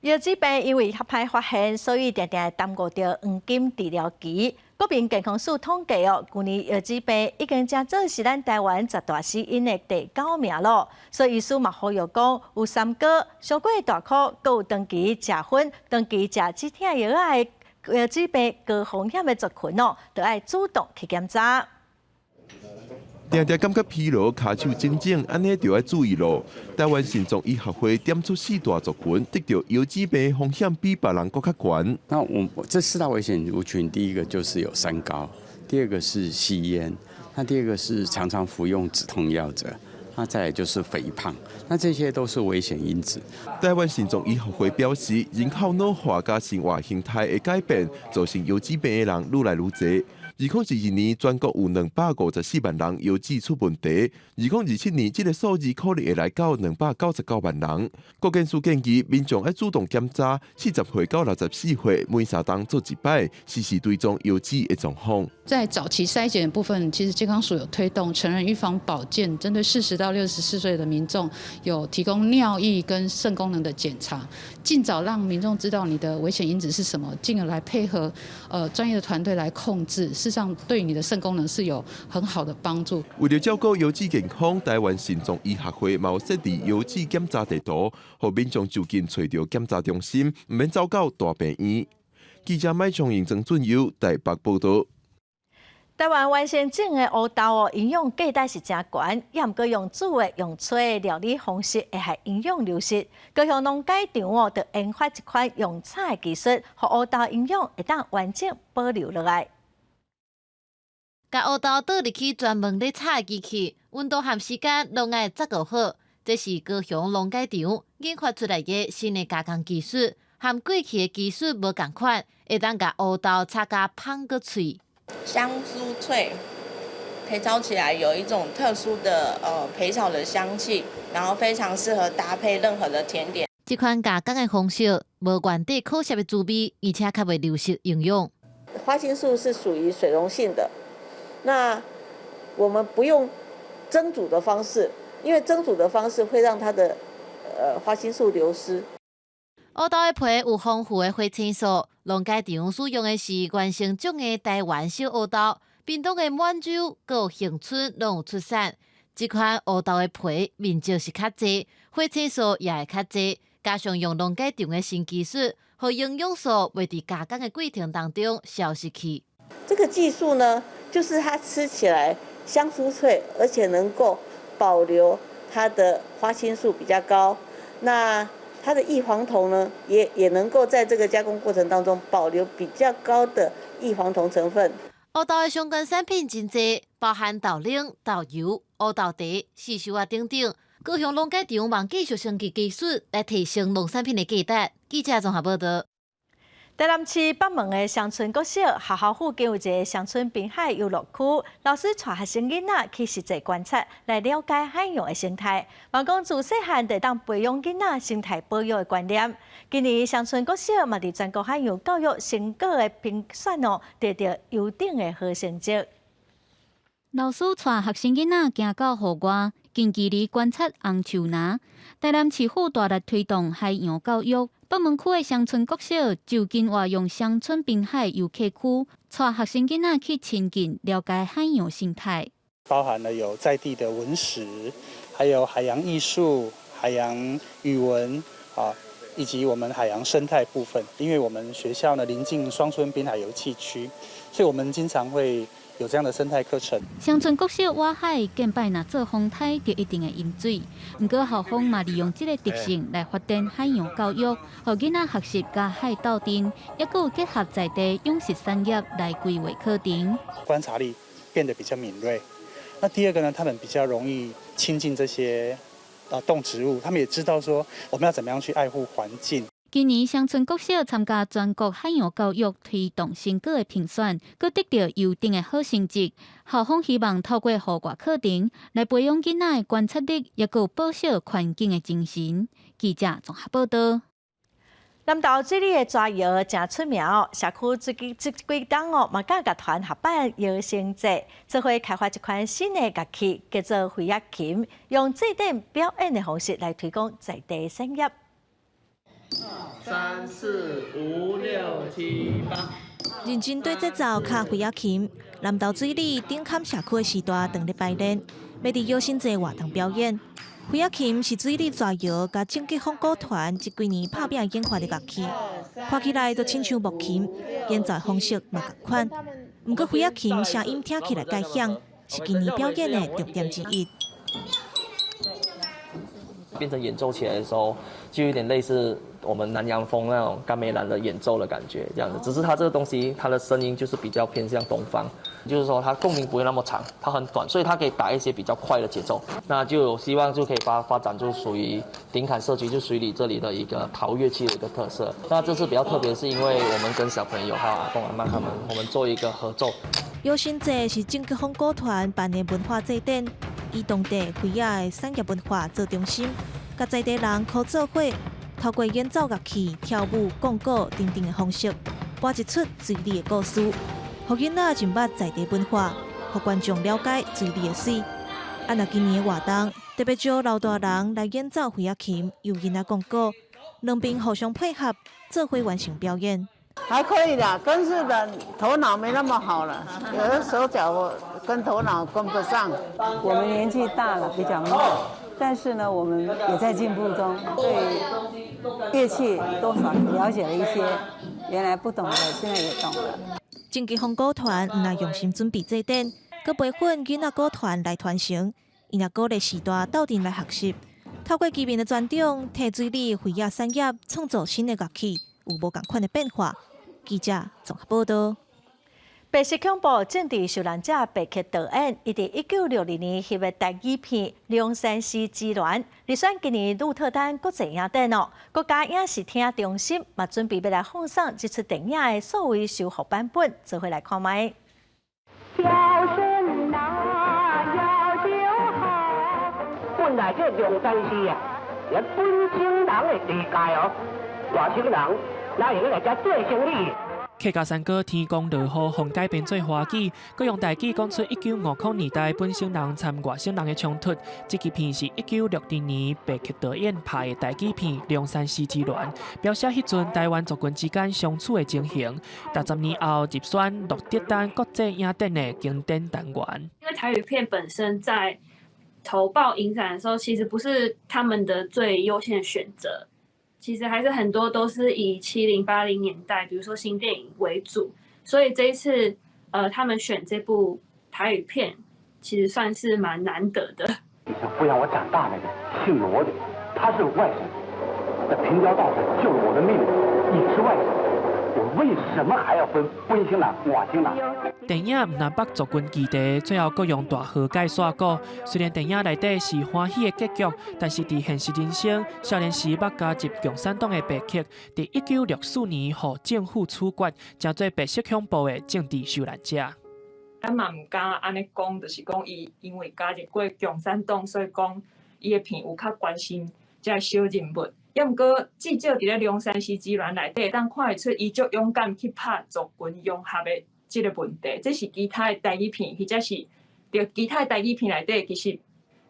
腰子病因為較歹發現，所以定定會耽誤著黃金治療期。國民健康署統計哦，舊年腰子病已經成做是咱台灣十大死因的第九名咯。所以醫師嘛呼籲講，有三高、傷過大箍，閣有長期食薰、長期食止痛藥仔的腰子病高風險的族群哦，著愛主動去檢查。定定感覺疲勞、跤手腫腫，按呢就愛注意囉。台灣腎臟醫學會點出四大族群，得著腰子病風險比別人閣較懸。那我這四大危險族群，第一個就是有三高，第二個是吸菸，那第二個是常常服用止痛藥者，那再來就是肥胖，那這些都是危險因子。台灣腎臟醫學會表示，人口老化佮生活形態的改變，造成腰子病的人愈來愈濟。2022年，全國有254萬人腰子出問題。2027年，這個數字可能會來到299萬人。國健署建議民眾愛主動檢查，40歲到64歲，每3冬做一擺，時時追蹤腰子的狀況。在早期篩檢的部分，其實健康署有推動成人預防保健，針對40到64歲的民眾，有提供尿液跟腎功能的檢查，盡早讓民眾知道你的危險因子是什麼，進而來配合專業的團隊來控制。事實上，對你的腎功能是有很好的幫助。為著照顧腰子健康，台灣腎臟醫學會嘛有設置腰子檢查地圖，予民眾就近揣著檢查中心，毋免走到大病院。記者麥長英、曾俊佑台北報導。台灣原生種的烏豆哦，營養價值是誠懸，也毋過用煮的、用炊的料理方式會害營養流失。高雄農改場哦，就研發一款用炒的技術，予烏豆營養會當完整保留落來。共烏豆倒入去專門咧炒的機器，溫度和時間攏愛照顧好。這是高雄農改場研發出來的新的加工技術，和過去的技術無仝款，會當共烏豆炒甲芳閣脆。香酥脆，焙炒起來有一種特殊的焙炒的香氣，然後非常適合搭配任何的甜點。這款加工的方式，無原底可澀的滋味，而且較袂流失營養。花青素是屬於水溶性的，那我們不用蒸煮的方式，因為蒸煮的方式會讓它的花青素流失。烏豆的皮有豐富的花青素，農改場使用的是原生種的台灣小烏豆，屏東的滿洲、閣有恆春攏有出產。這款烏豆的皮面積是較濟，花青素也會較濟，加上用農改場的新技術，予營養素袂佇加工的過程當中消失去。這個技術呢，就是它吃起來香酥脆，而且能夠保留它的花青素比較高。那它的異黃酮呢，也能夠在這個加工過程當中保留比較高的異黃酮成分。烏豆的相關產品真濟，包含豆奶、豆油、烏豆茶、豉油啊等等。高雄農改場嘛繼續升級技術來提升農產品的價值。記者綜合報導。台南市北門的雙春國小學校附近有一个雙春濱海遊樂區，老師帶學生囡仔去實際觀察，來了解海洋的生態。嘛講自細漢就當培養囡仔生態保育的觀念。今年雙春國小嘛佇全國海洋教育成果的評選哦，得著優等的好成績。老師帶學生囡仔行到戶外，近距離觀察紅樹林。台南市府大力推動海洋教育。北門區的雙春國小就近活用雙春濱海遊客區，帶學生囡仔去親近了解海洋生態，包含了有在地的文史，還有海洋藝術、海洋語文啊，以及我們海洋生態部分。因為我們學校呢鄰近雙春濱海遊憩區，所以我們經常會有這樣的生態課程。雙春國小倚海近擺若做風颱，就一定會淹水。毋過校方嘛利用這个特性來發展海洋教育，予囡仔學習佮海鬥陣，抑閣有結合在地養殖產業來規劃課程。觀察力變得比較敏銳。那第二個呢，他們比較容易親近這些啊動植物，他們也知道說我們要怎麼樣去愛護環境。今年雙春國小參加全國海洋教育推動成果的評選，閣得著優等的好成績。校方希望透過戶外課程來培養囡仔的觀察力，抑閣有保守環境的精神。記者綜合報導。南投水里的蛇窯誠出名，社區最近這幾冬哦，嘛佮樂團合辦搖笙節，做伙開發一款新的樂器，叫做飛仔琴，用祭典表演的方式來推廣在地產業。三四五六七八，認真對節奏敲飛仔琴。南投水里頂崁社區的時代當咧排練，欲佇搖笙節活動表演。飛仔琴是水里蛇窯佮正吉仿鼓團這幾年拍拚研發的樂器，看起來就親像木琴，演奏方式嘛仝款。毋過飛仔琴聲音聽起來較響，是今年表演的重點之一。變成演奏起來的時候，就有點類似我們南洋風那種甘美蘭的演奏的感覺，這樣子。只是它這個東西，它的聲音就是比較偏向東方，就是說它共鳴不會那麼長，它很短，所以它可以打一些比較快的節奏。那就有希望就可以發展就屬於頂崁社區，就水里這裡的一個陶樂器的一個特色。那這次比較特別，是因為我們跟小朋友還有阿公阿嬤他們，我們做一個合奏。遊神節是鄭吉豐鼓團辦的文化祭典，以當地花仔的產業文化做中心，佮在地人靠做伙，透過演奏樂器、跳舞、講古等等的方式，播一齣水里的故事，予囡仔認捌在地文化，予觀眾了解水里的水。啊，若今年的活動特別招老大人來演奏花仔琴，由囡仔講古，兩邊互相配合，做伙完成表演。還可以的，但是的頭腦沒那麼好了，有的手腳跟頭腦跟不上。我們年紀大了，比較慢，但是呢，我們也在進步中，對樂器多少了解了一些，原來不懂的，現在也懂了。鄭吉豐鼓團毋但用心準備祭典，閣培訓囡仔鼓團來傳承，𪜶也鼓勵序大鬥陣來學習，透過居民的專長，替水里花仔產業創造新的樂器，有無仝款的變化。記者綜合報道。白色恐怖政治受難者白克導演，伊佇1962年翕的台語片《龍山寺之鸞》，入選今年鹿特丹國際影展哦。國家影視聽中心嘛準備欲來放送這齣電影的數位修復版本，做伙來看覓。孝順啊，要就好。本來這龍山寺啊，是本省人的地界哦，外省人哪會用來遮做生意？客家山歌天公落雨，予改編做歌仔，閣用台語講出1950年代本省人摻外省人的衝突。這支片是1962年白克導演拍的台語片《龍山寺之鸞》，描寫彼陣台灣族群之間相處的情形。60年後入選鹿特丹國際影展的經典單元。因為台語片本身在投報影展的時候，其實不是他們的最優先的選擇。其實還是很多都是以70、80年代，比如說新電影為主，所以這一次，他們選這部台語片，其實算是蠻難得的。你是撫養我長大那個姓羅的，他是外省，在平交道上救了我的命，你是外省，我為什麼還要分本省人、外省人？電影毋但捌族群議題，最後閣用大和解煞鼓。雖然電影內底是歡喜的結局，但是佇現實人生，少年時捌加入共產黨的白克，佇1964年予政府處決，成做白色恐怖的政治受難者。咱嘛毋敢按呢講，就是講伊因為加入過共產黨，所以講伊的片有較關心這个小人物。抑毋過至少佇咧龍山寺之鸞內底，會當看會出伊足勇敢去拍族群融合的這個問題。這是其他的台語片，或者是佇其他的台語片內底，其實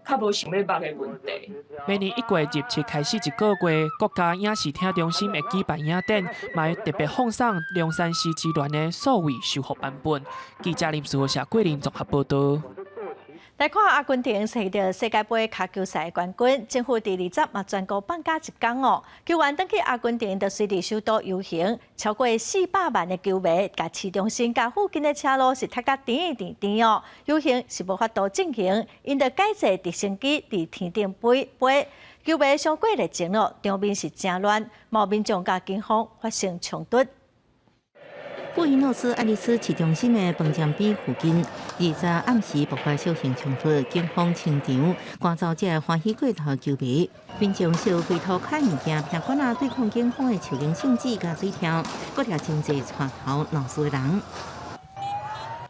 較無想欲目的問題。明年1月27開始一個月，國家影視聽中心會舉辦影展，嘛會特別放送《龍山寺之鸞》的數位修復版本。記者林思豪、桂林綜合報道。來看阿根廷獲得世界盃跤球賽冠軍，政府佇20嘛宣布放假一工哦。球員轉去阿根廷，就隨佇首都遊行，超過400萬的球迷，共市中心佮附近的車路是塞甲甜甜甜哦。遊行是無法度進行，𪜶就改坐直升機佇天頂飛飛。球迷傷過熱情咯，場面是誠亂，嘛民眾佮警方發生衝突。布宜諾斯艾利斯市中心的飯店碑附近，20暗時爆發小型衝突，警方清場，趕走這歡喜過頭球迷，民眾燒灰塗跤物件、拚棍仔對抗警方的樹奶聖子佮水柱，閣掠真濟帶頭鬧事的人。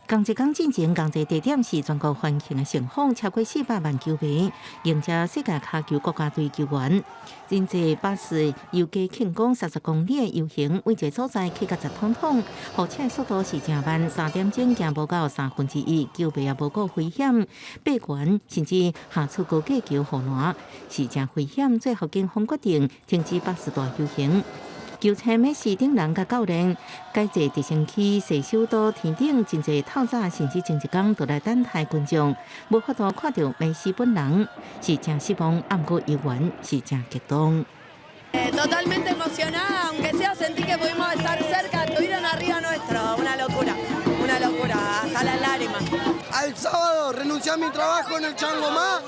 仝一工進前，仝一個地點是全國歡慶的盛況，超過400萬球迷迎接世界跤球國家隊球員。真濟巴士遊街慶功30公里的遊行，每一個所在去甲雜通通，火車速度是誠慢，3點鐘行無到1/3，球迷也無顧危險，爬懸甚至下出高架橋護欄，是誠危險。最後警方決定停止巴士大遊行。球星梅西等人佮教練改坐直升機踅首都天頂，真濟透早甚至前一工就來等待觀眾，無法度看著梅西本人，是誠失望，毋過猶原是誠激動。 Totalmente emocionada, aunque sea sentí que pudimos estar cerca, estuvieron arriba nuestro, una locura, una locura, hasta las lágrimas. Al sábado Hacía mi trabajo en el Changomá.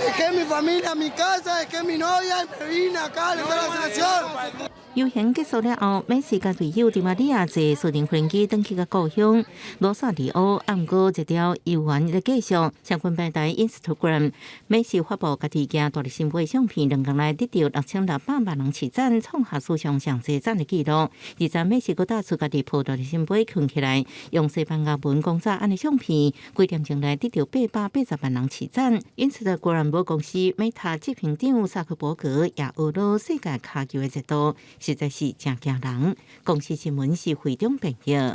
Dejé mi familia, mi casa, dejé mi novia y me vine acá a la selección. 遊行結束了後，梅西佮隊友迪瑪利亞坐私人飛機轉去到故鄉羅薩里奧。毋過這條遊玩咧繼續，社群平台 Instagram，梅西發布家己行大力神杯相片，2工內得著6600萬人齊讚，創下史上上濟讚的紀錄。而且梅西閣打出家己抱大力神杯囥起來，用西班牙文講早安的相片，幾點鐘內得著880萬人齊讚。Instagram 母公司 Meta 執行長薩克伯格也學了世界跤球的熱度。實在是誠驚人。公視新聞是會長編譯。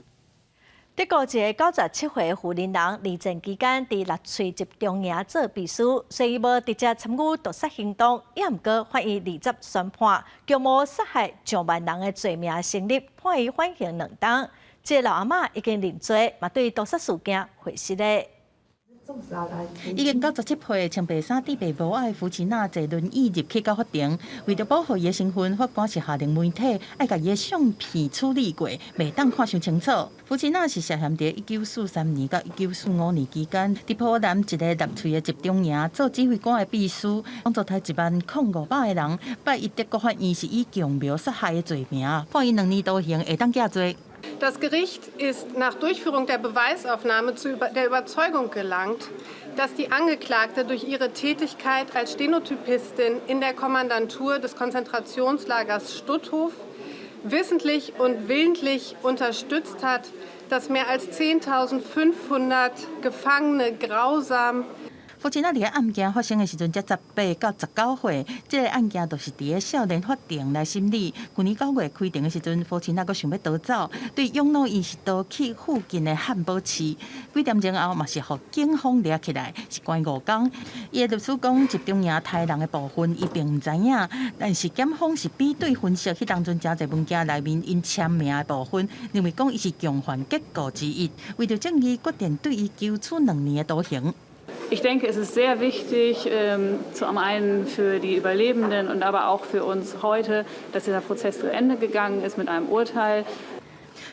德國一个97歲婦人人，二戰期間佇納粹集中營做秘書，雖伊無直接參與屠殺行動，也毋過法院二十宣判，共謀殺害上萬人的罪名成立，判伊緩刑2冬。這个老阿嬤已經認罪，嘛對屠殺事件悔失咧。已經97歲，穿白衫、戴白帽仔的夫妻仔坐輪椅入去到法庭，為著保護伊的身份，法官是下令媒體愛共伊的相片處理過，袂當看傷清楚。夫妻仔是涉嫌佇1943年到1945年期間，佇波蘭一个納粹的集中營做指揮官的秘書，幫助殺1萬零500個人。拜一德國法院是以共謀殺害的罪名，判伊2年徒刑，會當減罪。 Das Gericht ist nach Durchführung der Beweisaufnahme zu der Überzeugung gelangt, dass die Angeklagte durch ihre Tätigkeit als Stenotypistin in der Kommandantur des Konzentrationslagers Stutthof wissentlich und willentlich unterstützt hat, dass mehr als 10.500 Gefangene grausam 父親仔佇個案件發生的時陣才18到19歲，這个案件就是佇個少年法庭來審理。去年9月開庭的時陣，父親仔閣想欲逃走，對養老院是逃去附近的漢堡市。幾點鐘後嘛是予警方掠起來，是關5工。伊的律師講，集中營刣人的部分伊並毋知影，但是檢方是比對分析彼當陣誠濟文件內面𪜶簽名的部分，認為講伊是共犯結構之一，為著正義決定對伊求處2年的徒刑。 Ich denke, es ist sehr wichtig, zum einen für die Überlebenden und aber auch für uns heute, dass dieser Prozess zu Ende gegangen ist mit einem Urteil.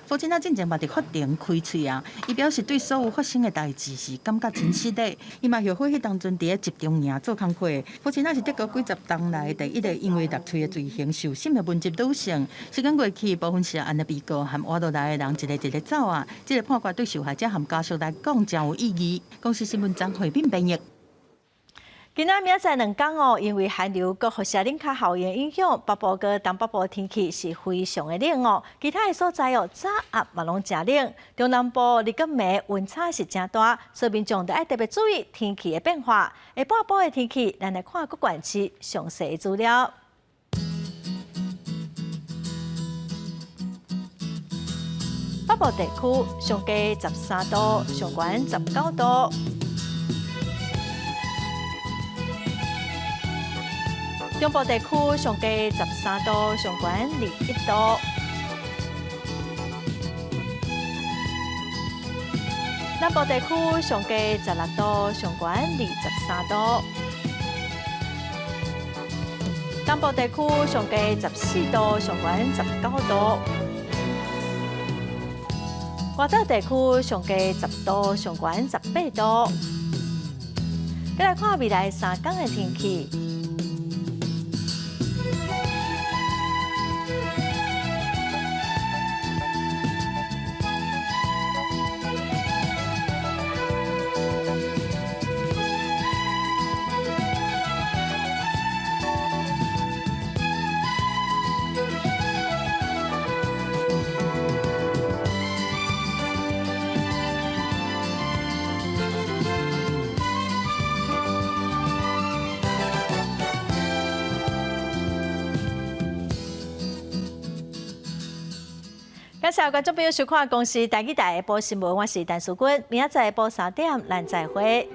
父親仔進前嘛佇法庭開喙啊，伊表示對所有發生的代誌是感覺真實的。伊嘛後悔彼當陣佇咧集中營做工課。父親仔是德國幾十冬來第一个因為納粹的罪行受審的文職女性。時間過去，部分涉案的被告和活落來的人一个一个走啊，這个判決對受害者和家屬來講誠有意義。公視新聞張惠敏編譯。今仔明仔載2工哦，因為寒流閣輻射冷卻效應影響，北部閣東北部天氣是非常的冷哦。其他的所在哦，早暗嘛攏誠冷。中南部日佮暝溫差是誠大，所以民眾著愛特別注意天氣的變化。下半晡的天氣，咱來看各縣市詳細的資料。北部地區上低13度，上懸19度。中部地區上低13度，上懸21度。南部地區上低16度，上懸23度。東部地區上低14度，上懸19度。外島地區上低10度，上懸18度。再來看未來3工的天氣。感謝觀眾朋友收看《公視台語台》下晡新聞，我是陳淑君，明仔載下晡3點，咱再會。